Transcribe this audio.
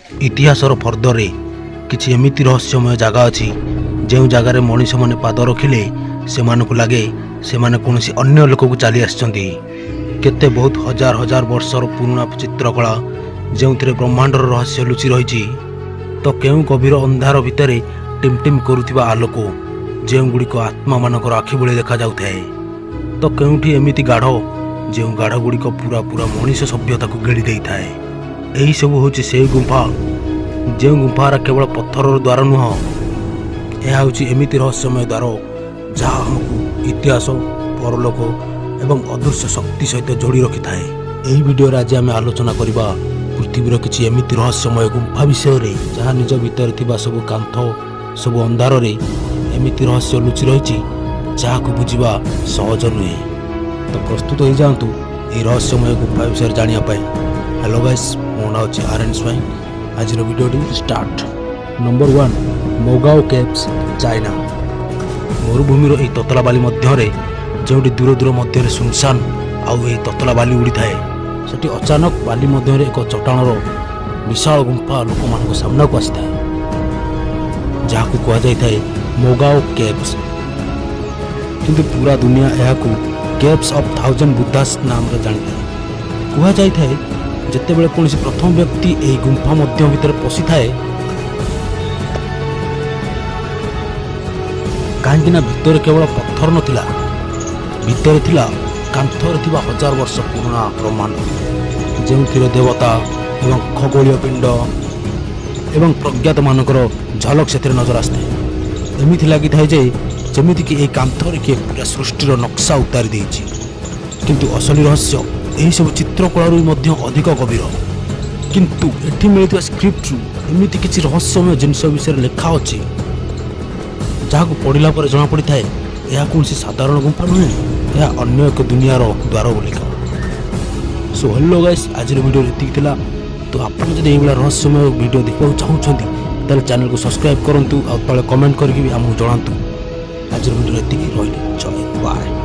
ଇତିହାସର ଫର୍ଦ୍ଦରେ କିଛି ଏମିତି ରହସ୍ୟମୟ ଜାଗା ଅଛି, ଯେଉଁ ଜାଗାରେ ମଣିଷମାନେ ପାଦ ରଖିଲେ ସେମାନଙ୍କୁ ଲାଗେ ସେମାନେ କୌଣସି ଅନ୍ୟ ଲୋକକୁ ଚାଲି ଆସିଛନ୍ତି। କେତେ ବହୁତ ହଜାର ହଜାର ବର୍ଷର ପୁରୁଣା ଚିତ୍ରକଳା, ଯେଉଁଥିରେ ବ୍ରହ୍ମାଣ୍ଡର ରହସ୍ୟ ଲୁଚି ରହିଛି, ତ କେଉଁ ଗଭୀର ଅନ୍ଧାର ଭିତରେ ଟିମ୍ ଟିମ୍ କରୁଥିବା ଆଲୋକ, ଯେଉଁଗୁଡ଼ିକ ଆତ୍ମାମାନଙ୍କର ଆଖି ଭଳି ଦେଖାଯାଉଥାଏ, ତ କେଉଁଠି ଏମିତି ଗାଢ଼, ଯେଉଁ ଗାଢ଼ ଗୁଡ଼ିକ ପୁରା ପୁରା ମଣିଷ ସଭ୍ୟତାକୁ ଗିଳି ଦେଇଥାଏ। ଏହିସବୁ ହେଉଛି ସେଇ ଗୁମ୍ଫା, ଯେଉଁ ଗୁମ୍ଫାର କେବଳ ପଥରର ଦ୍ୱାର ନୁହଁ, ଏହା ହେଉଛି ଏମିତି ରହସ୍ୟମୟ ଦ୍ୱାର ଯାହା ଆମକୁ ଇତିହାସ, ପରଲୋକ ଏବଂ ଅଦୃଶ୍ୟ ଶକ୍ତି ସହିତ ଯୋଡ଼ି ରଖିଥାଏ। ଏହି ଭିଡ଼ିଓରେ ଆଜି ଆମେ ଆଲୋଚନା କରିବା ପୃଥିବୀର କିଛି ଏମିତି ରହସ୍ୟମୟ ଗୁମ୍ଫା ବିଷୟରେ, ଯାହା ନିଜ ଭିତରେ ଥିବା ସବୁ କାନ୍ଥ, ସବୁ ଅନ୍ଧାରରେ ଏମିତି ରହସ୍ୟ ଲୁଚି ରହିଛି, ଯାହାକୁ ବୁଝିବା ସହଜ ନୁହେଁ। ତ ପ୍ରସ୍ତୁତ ହୋଇଯାଆନ୍ତୁ ଏହି ରହସ୍ୟମୟ ଗୁମ୍ଫା ବିଷୟରେ ଜାଣିବା ପାଇଁ। ହ୍ୟାଲୋ ଗାଇସ୍, ମୋ ନାଁ ହେଉଛି ଆର୍ ଏନ୍ ସ୍ୱାଇଁ। ଆଜିର ଭିଡ଼ିଓଟି start. Number 1, Mogao caves, China. ମରୁଭୂମିର ଏହି ତତଲା ବାଲି ମଧ୍ୟରେ, ଯେଉଁଠି ଦୂର ଦୂର ମଧ୍ୟରେ ସୁନସାନ ଆଉ ଏହି ତତଲା ବାଲି ଉଡ଼ିଥାଏ, ସେଠି ଅଚାନକ ବାଲି ମଧ୍ୟରେ ଏକ ଚଟାଣର ବିଶାଳ ଗୁମ୍ଫା ଲୋକମାନଙ୍କ ସାମ୍ନାକୁ ଆସିଥାଏ, ଯାହାକୁ କୁହାଯାଇଥାଏ ମୋଗାଓ କେଭ୍ସ। କିନ୍ତୁ ପୁରା ଦୁନିଆ ଏହାକୁ କେଭ୍ସ ଅଫ୍ ଥାଉଜେଣ୍ଡ ବୁଦ୍ଧାସ୍ ନାମରେ ଜାଣିଥାଏ। କୁହାଯାଇଥାଏ, ଯେତେବେଳେ କୌଣସି ପ୍ରଥମ ବ୍ୟକ୍ତି ଏହି ଗୁମ୍ଫା ମଧ୍ୟ ଭିତରେ ପଶିଥାଏ, କାହିଁକି ନା ଭିତରେ କେବଳ ପଥର ନଥିଲା, ଭିତରେ ଥିଲା କାନ୍ଥରେ ଥିବା ହଜାର ବର୍ଷ ପୁରୁଣା ବ୍ରହ୍ମାଣ୍ଡ, ଯେଉଁଥିରେ ଦେବତା ଏବଂ ଖଗୋଳୀୟ ପିଣ୍ଡ ଏବଂ ପ୍ରଜ୍ଞାତମାନଙ୍କର ଝଲକ ସେଥିରେ ନଜର ଆସିଥାଏ। ଏମିତି ଲାଗିଥାଏ ଯେ ଯେମିତିକି ଏହି କାନ୍ଥରେ କିଏ ପୁରା ସୃଷ୍ଟିର ନକ୍ସା ଉତାରି ଦେଇଛି। କିନ୍ତୁ ଅସଲି ରହସ୍ୟ ଏହିସବୁ ଚିତ୍ରକଳାରୁ ମଧ୍ୟ ଅଧିକ ଗଭୀର। କିନ୍ତୁ ଏଠି ମିଳିଥିବା ସ୍କ୍ରିପ୍ଟରୁ ଏମିତି କିଛି ରହସ୍ୟମୟ ଜିନିଷ ବିଷୟରେ ଲେଖା ଅଛି, ଯାହାକୁ ପଢ଼ିଲା ପରେ ଜଣାପଡ଼ିଥାଏ ଏହା କୌଣସି ସାଧାରଣ ଗୁମ୍ଫା ନୁହେଁ, ଏହା ଅନ୍ୟ ଏକ ଦୁନିଆର ଦ୍ୱାର ବୋଲିକା। ସୋ ହ୍ୟାଲୋ ଗାଇସ୍, ଆଜିର ଭିଡ଼ିଓ ଏତିକି ଥିଲା। ତ ଆପଣ ଯଦି ଏଇଭଳିଆ ରହସ୍ୟମୟ ଭିଡ଼ିଓ ଦେଖିବାକୁ ଚାହୁଁଛନ୍ତି, ତାହେଲେ ଚ୍ୟାନେଲକୁ ସବସ୍କ୍ରାଇବ୍ କରନ୍ତୁ ଆଉ ତଳେ କମେଣ୍ଟ କରିକି ବି ଆମକୁ ଜଣାନ୍ତୁ। ଆଜିର ଭିଡ଼ିଓ ଏତିକି ରହିଲି। ଜୟ, ବାଏ।